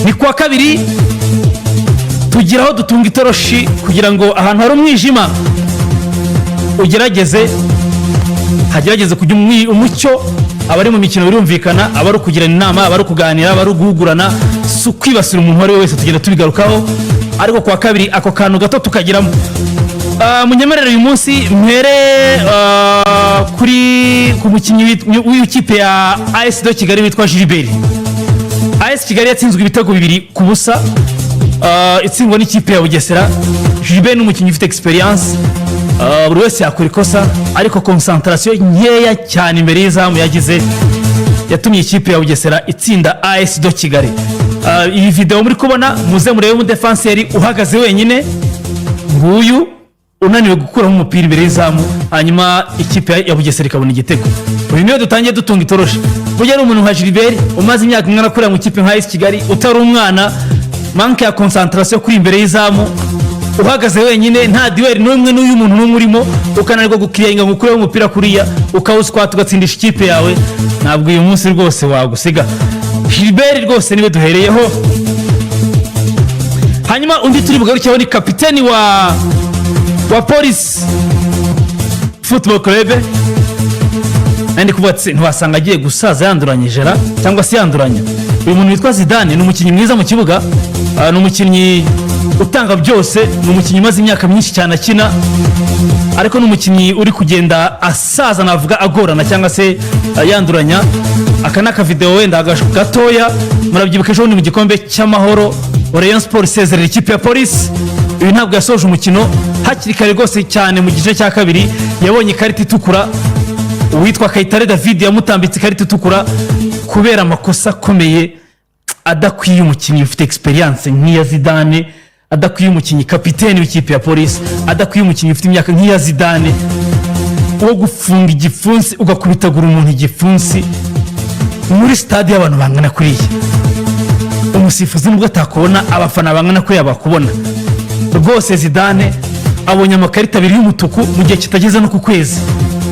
Ni kuwa kabiri, tugira aho dutunga itoroshi kugira ngo ahantu hari umwijima ugerageze hagerageze kujya umucyo. Abari mu mikino birumvikana, aba ari ukugirana inama, aba ari ukuganira, aba ari uguhugurana, si ukwibasira umuntu uwo ari we wese, tugenda tubigarukaho. Ariko kuwa kabiri ako kantu gato tukagiramo. Munyemerere uyu munsi mpere kuri ku mukinnyi w'ikipe ya AS de Kigali witwa Gilbert. AS Kigali yatsinzwe ibitego 2-0, itsindwa n'ikipe ya Bugesera. Gilbert ni umukinnyi ufite experience. Buri wese yakora ikosa, ariko concentration nkeya cyane imbere y'izamu yagize yatumye ikipe ya Bugesera itsinda AS de Kigali. Iyi video muri kubona, muze murebe umudefanseri uhagaze wenyine, nguyu unaniwe gukuramo umupira imbere y'izamu, hanyuma ikipe ya Bugesera ikabona igitego. Uyu niwe dutangiye dutunga itoroshi. Burya ari umuntu nka Gilbert umaze imyaka ingana akorera mu ikipe nka AS Kigali, utari umwana, manque ya concentration kuri imbere y'izamu, uhagaze wenyine, nta duel n'umwe n'uyu muntu n'umwe urimo, ukananirwa gukiriringa ngo ukureho umupira kuriya, ukawuswata, ugatsindisha ikipe yawe, ntabwo uyu munsi rwose wagusiga. Gilbert rwose niwe duhereyeho. Hanyuma undi turi bugarukeho ni kapiteni wa Police Football Club. Nandi kuvuga ati ntiwasanga agiye gusaza yanduranyije ra cyangwa se yanduranya. Uyu muntu witwa Zidane ni umukinnyi mwiza mu kibuga, ni umukinnyi utanga byose, ni umukinnyi umaze imyaka myinshi cyane akina, ariko ni umukinnyi uri kugenda asaza, navuga agorana cyangwa se yanduranya. Aka ni akavidewo wenda gatoya. Murabyibuka ejo bundi mu gikombe cy'Amahoro, Rayon Sport isezerera ikipe ya Polisi, uyu ntabwo yasoje umukino hakiri kare rwose cyane. Mu gice cya kabiri yabonye ikarita itukura. Uwitwa Kayitare David yamutambitse ikarita itukura kubera amakosa akomeye adakwiye umukinnyi ufite experience nk'iya Zidane, adakwiye umukinnyi kapiteni w'ikipe ya Polisi, adakwiye umukinnyi ufite imyaka nk'iya Zidane, wo gufunga igipfunsi ugakubitagura umuntu igipfunsi muri stade y'abantu bangana kuriya. Umusifuzi nubwo atakubona, abafana bangana kuriya bakubona. Rwose Zidane abonye amakarita abiri y'umutuku mu gihe kitageze no ku kwezi,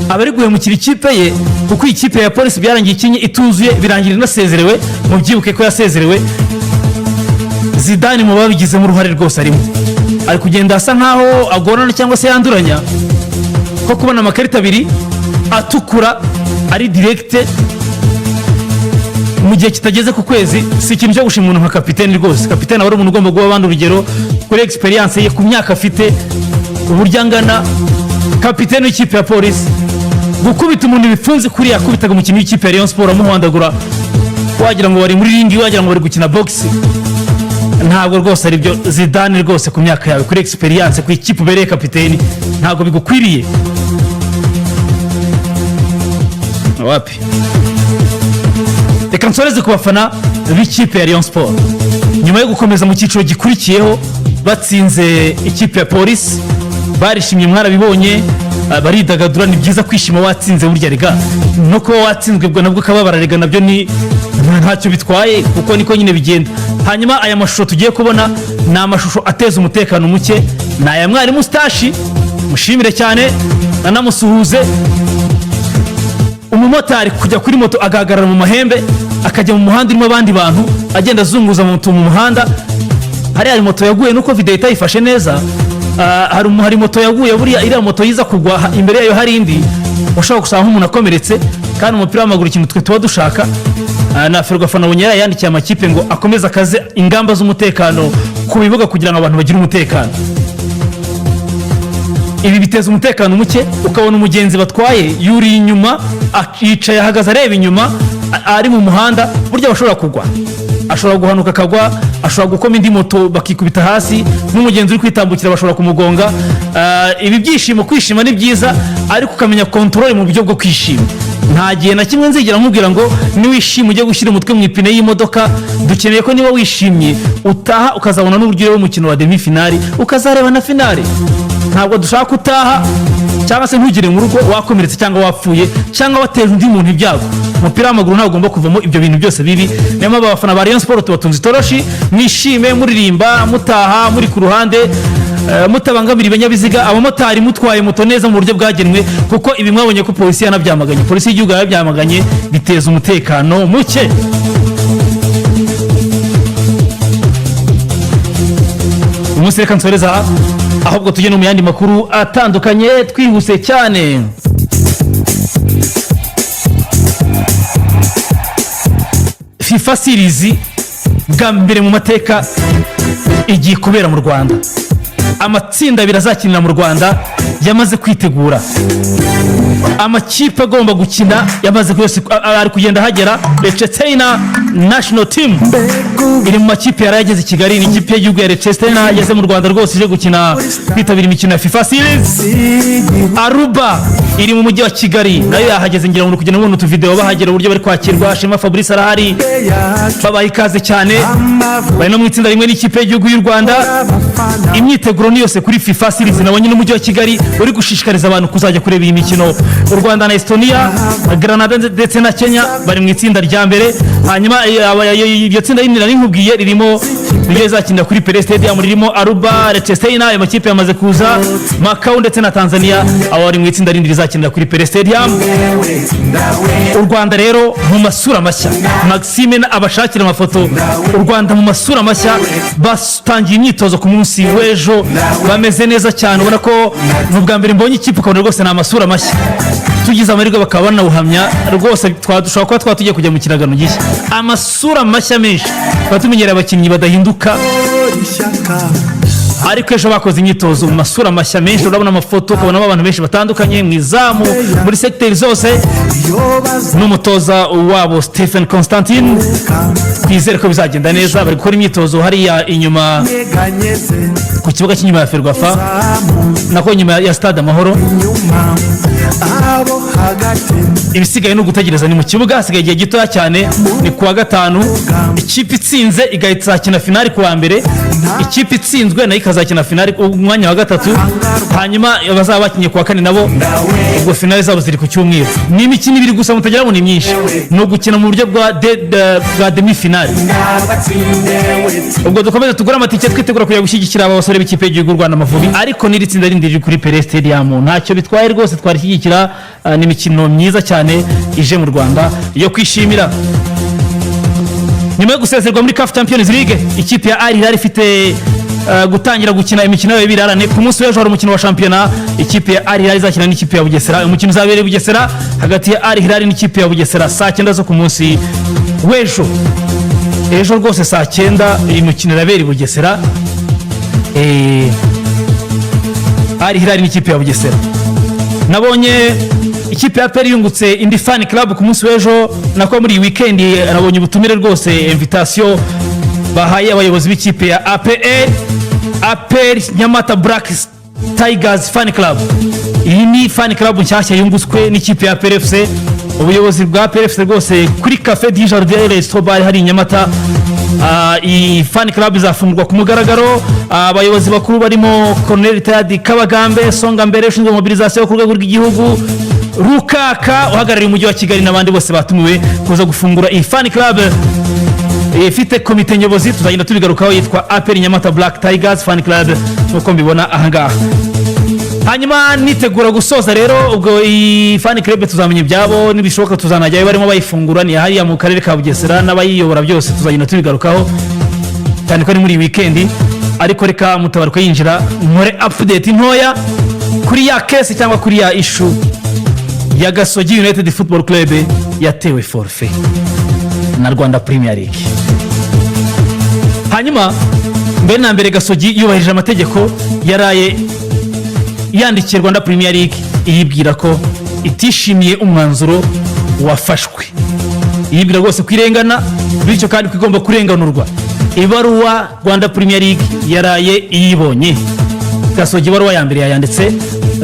aba ari guhemukira ikipe ye, kuko iyi kipe ya Polisi byarangiye ikinye ituzuye, birangira inasezerewe. Mubyibuke ko yasezerewe. Zidane mu babigizemo uruhare rwose arimo, ari kugenda asa nkaho agorana cyangwa se yanduranya, ko kubona amakarita abiri atukura ari direct mu gihe kitageze ku kwezi si ikintu cyo gushima umuntu nka kapiteni rwose. Kapiteni aba ari umuntu ugomba guha abandi urugero kuri experience ye, ku myaka afite, uburyo angana. Kapiteni w'ikipe ya Polisi gukubita umuntu ibipfunsi kuriya yakubitaga umukinnyi w'ikipe ya Rayon Sport, amuhondagura wagira ngo bari muri ring, wagira ngo bari gukina box, ntabwo rwose ari byo. Zidane rwose, ku myaka yawe, kuri experience, ku ikipe ubereye kapiteni, ntabwo bigukwiriye, wapi. Reka nsoreze ku bafana b'ikipe ya Rayon Sport. Nyuma yo gukomeza mu cyiciro gikurikiyeho batsinze ikipe ya Polisi, barishimye, mwarabibonye, baridagadura. Ni byiza kwishima watsinze burya rega, no kuba watsinzwe ubwo nabwo ukababara rega, nabyo ni ntacyo bitwaye, kuko niko nyine bigenda. Hanyuma aya mashusho tugiye kubona ni amashusho ateza umutekano muke, ni aya mwarimu Sitashi, mushimire cyane, nanamusuhuze. Umumotari kujya kuri moto agahagarara mu mahembe, akajya mu muhanda urimo abandi bantu, agenda azunguza moto mu muhanda. Hariya hari moto yaguye, nuko videwo itayifashe neza. Hari moto yaguye. Buriya iriya moto yiza kugwa imbere yayo hari indi, ushobora gusanga nk'umuntu akomeretse. Kandi umupira w'amaguru, ikintu twe tuba dushaka, na Ferwafa nabonye yandikiye amakipe ngo akomeze akaze ingamba z'umutekano ku bibuga kugira ngo abantu bagire umutekano. Ibi biteza umutekano muke, ukabona umugenzi batwaye yuriye inyuma, yicaye, ahagaze areba inyuma, ari mu muhanda. Burya bashobora kugwa, ashobora guhanuka akagwa, ashobora gukoma indi moto bakikubita hasi, n'umugenzi uri kwitambukira bashobora kumugonga. Ibi byishimo, kwishima ni byiza, ariko ukamenya contrôle mu buryo bwo kwishima. Nta gihe na kimwe nzigera nkubwira ngo niwishima ujye gushyira umutwe mu ipine y'imodoka. Dukeneye ko niba wishimye utaha, ukazabona n'uburyo ureba umukino wa demi finale, ukazareba na finale. Ntabwo dushaka ko utaha cyangwa se ntugere mu rugo wakomeretse cyangwa wapfuye cyangwa wateje undi muntu ibyago. Umupira w'amaguru ntabwo ugomba kuvamo ibyo bintu byose bibi. Niyo mpamvu abafana ba Rayon Sport tubatunze itoroshi. Mwishime, muririmba, mutaha, muri ku ruhande, mutabangamira ibinyabiziga, abamotari mutwaye moto neza mu buryo bwagenwe, kuko ibi mwabonye ko polisi yanabyamaganye, polisi y'igihugu yarabyamaganye, biteza umutekano muke. munsi reka nsoreza aha, ahubwo tujye no mu yandi makuru atandukanye twihuse cyane. FIFA Series bwa mbere mu mateka igiye kubera mu Rwanda. Amatsinda abiri azakinira mu Rwanda yamaze kwitegura, amakipe agomba gukina yamaze yose ari kugenda ahagera. Liechtenstein national team iri mu makipe yari yageze i Kigali. Ni ikipe y'igihugu ya Liechtenstein yageze mu Rwanda rwose, ije gukina, kwitabira imikino ya FIFA Series. Aruba iri mu mujyi wa Kigali, nayo yahageze. Ngira ngo kugenda mubona utuvideo bahagera, uburyo bari kwakirwa. Shema Fabrice arahari, babaha ikaze cyane. Bari no mu itsinda rimwe n'ikipe y'igihugu y'u Rwanda. Imyiteguro ni yose kuri FIFA Series. Nabonye n'umujyi wa Kigali uri gushishikariza abantu kuzajya kureba iyi mikino. U Rwanda na Estonia, Granada ndetse na Kenya bari mu itsinda rya mbere. Hanyuma iryo tsinda rindi nari nkubwiye ririmo, niryo rizakinira kuri Pele Stadium, ririmo Aruba, Liechtenstein, ayo makipe yamaze kuza, Macau ndetse na Tanzania. Abo bari mu itsinda rindi rizakinira kuri Pele Stadium. U Rwanda rero mu masura mashya, Maxime abashakira amafoto. U Rwanda mu masura mashya, batangiye imyitozo ku munsi w'ejo, bameze neza cyane. Ubona ko ni ubwa mbere mbonye ikipe ukabona rwose ni amasura mashya. Tugize amahirwe bakaba banawuhamya rwose, dushobora kuba twaba tugiye kujya mu kiragano gishya. Amasura mashya menshi, tukaba tumenyereye abakinnyi badahinduka, ariko ejo bakoze imyitozo mu masura mashya menshi. Urabona amafoto, ukabonamo abantu benshi batandukanye mu izamu, muri segiteri zose, n'umutoza wabo Stephen Constantine. Twizere ko bizagenda neza. Bari gukora imyitozo hariya inyuma ku kibuga cy'inyuma ya Ferwafa, nako inyuma ya Stade Amahoro. Ibisigaye ni ugutegereza, ni mu kibuga hasigaye igihe gitoya cyane. Ni kuwa gatanu, ikipe itsinze igahita izakina finali kuwa mbere, ikipe itsinzwe nayo ikazakina finali umwanya wa gatatu, hanyuma abazaba bakinnye kuwa kane nabo ubwo finali zabo ziri ku cyumweru. Ni imikino ibiri gusa, mutagira ngo ni myinshi, ni ugukina mu buryo bwa demi finale. Ubwo dukomeze tugure amatike, twitegura kujya gushyigikira aba basore b'ikipe y'igihugu y'u Rwanda Amavubi. Ariko n'iri tsinda rindi riri kuri Pele Stadium ntacyo bitwaye rwose, twarishyigikira. Ni imikino myiza cyane ije mu Rwanda yo kwishimira. Nyuma yo gusezerwa muri CAF Champions League, ikipe ya Al Hilal ifite gutangira gukina imikino yayo y'ibirarane. Ku munsi w'ejo hari umukino wa shampiyona, ikipe ya Al Hilal izakina n'ikipe ya Bugesera. Umukino uzabera i Bugesera hagati ya Al Hilal n'ikipe ya Bugesera saa 9 zo ku munsi w'ejo. Ejo rwose saa 9 iyi mikino irabera i Bugesera, Al Hilal n'ikipe ya Bugesera. Nabonye ikipe ya APR yungutse indi fan club ku munsi w'ejo, nako muri iyi weekend. Nabonye ubutumire rwose, invitation bahaye abayobozi b'ikipe ya APR, APR Nyamata Black Tigers fan club. Iyi ni fan club nshyashya yungutswe n'ikipe ya APR FC. Ubuyobozi bwa APR FC rwose kuri Cafe du Jardin Resto Bar hari i Nyamata. Iyi fan club izafungurwa ku mugaragaro. Abayobozi bakuru barimo Colonel Tayadi Kabagambe Songa Mbere ushinzwe mobilisation ku rwego rw'igihugu, Rukaka uhagarariye umujyi wa Kigali n'abandi bose batumiwe kuza gufungura iyi fan club ifite komite nyobozi, tuzagenda tubigarukaho, yitwa APR Nyamata Black Tigers fan club nk'uko mbibona ahangaha. Hanyuma nitegura gusoza rero, ubwo iyi fan club tuzamenya ibyabo, nibishoboka tuzanajyayo barimo bayifungura. Ni hariya mu karere ka Bugesera, n'abayiyobora byose tuzagenda tubigarukaho, cyane ko ari muri iyi weekend. Ariko reka Mutabaruka yinjira, nkore update ntoya kuri ya case cyangwa kuri ya issue ya Gasogi United Football Club yatewe forfait na Rwanda Premier League. Hanyuma mbere na mbere, Gasogi yubahirije amategeko, yaraye yandikiye Rwanda Premier League iyibwira ko itishimiye umwanzuro wafashwe, iyibwira rwose ko irengana, bityo kandi ko igomba kurenganurwa. Ibaruwa Rwanda Premier League yaraye iyibonye. Gasogi ibaruwa ya mbere yayanditse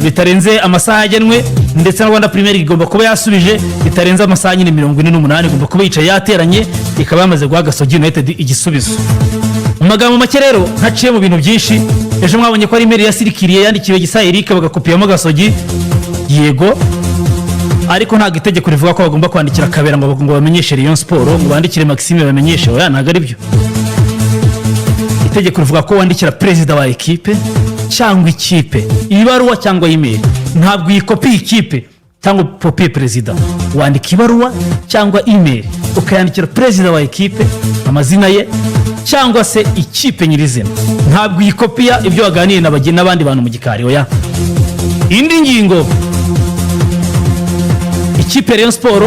bitarenze amasaha yagenwe, ndetse na Rwanda Premier League igomba kuba yasubije bitarenze amasaha nyine 48. Igomba kuba yicaye yateranye, ikaba yamaze guha Gasogi United igisubizo. Mu magambo make rero, ntaciye mu bintu byinshi, ejo mwabonye ko ari email yasirikiriye yandikiwe Gisa Eric, bagakopiyamo Gasogi. Yego, ariko ntabwo itegeko rivuga ko bagomba kwandikira Kabera ngo bamenyeshe Rayon Sport, ngo bandikire Maxime bamenyeshe. Oya, ntabwo ari byo. Itegeko rivuga ko wandikira perezida wa ekipe cyangwa ikipe ibaruwa cyangwa email. Ntabwo uyikopiye ikipe cyangwa ukopiye perezida. Wandika ibaruwa cyangwa email ukayandikira perezida wa ekipe, amazina ye, cyangwa se ikipe nyirizina. Ntabwo uyikopiya ibyo waganiye n'abandi bantu mu gikari, oya. Indi ngingo, ikipe ya Rayon Sport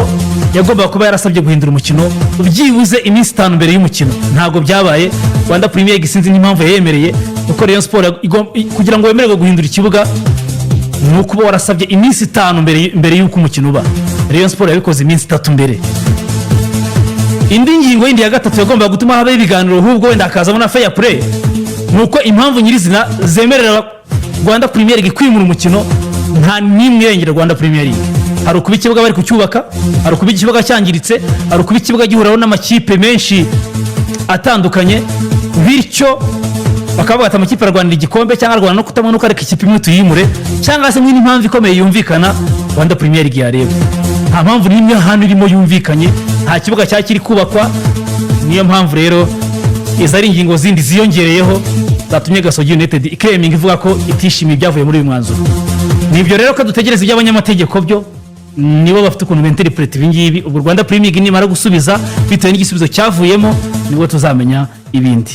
yagombaga kuba yarasabye guhindura umukino byibuze iminsi 5 mbere y'umukino. Ntabwo byabaye. Rwanda Premier League sinzi n'impamvu yayemereye, kuko Rayon Sport kugira ngo wemererwe guhindura ikibuga ni ukuba warasabye iminsi 5 mbere y'uko umukino uba. Rayon Sport yabikoze iminsi 3 mbere. Indi ngingo yindi ya gatatu yagombaga gutuma habaho ibiganiro, ahubwo wenda hakazamo na fair play, ni uko impamvu nyirizina zemerera Rwanda Premier League kwimura umukino nta n'imwe irengera Rwanda Premier League. Hari ukuba ikibuga bari kucyubaka, hari ukuba ikibuga cyangiritse, hari ukuba ikibuga gihuriraho n'amakipe menshi atandukanye, bityo bakaba bati amakipe arwanira igikombe cyangwa arwana no kutamanuka, reka ikipe imwe tuyimure, cyangwa se nk'indi mpamvu ikomeye yumvikana Rwanda Premier League yareba. Nta mpamvu n'imwe hano irimo yumvikanye, nta kibuga cyari kiri kubakwa. Niyo mpamvu rero izo ari ingingo zindi ziyongereyeho zatumye Gasogi United ikeminga ivuga ko itishimiye ibyavuye muri uyu mwanzuro. Nibyo rero ko dutegereza iby'abanyamategeko, byo nibo bafite ukuntu benterpreta ibi ngibi. Ubwo Rwanda Premier League nimara gusubiza, bitewe n'igisubizo cyavuyemo, nibwo tuzamenya ibindi.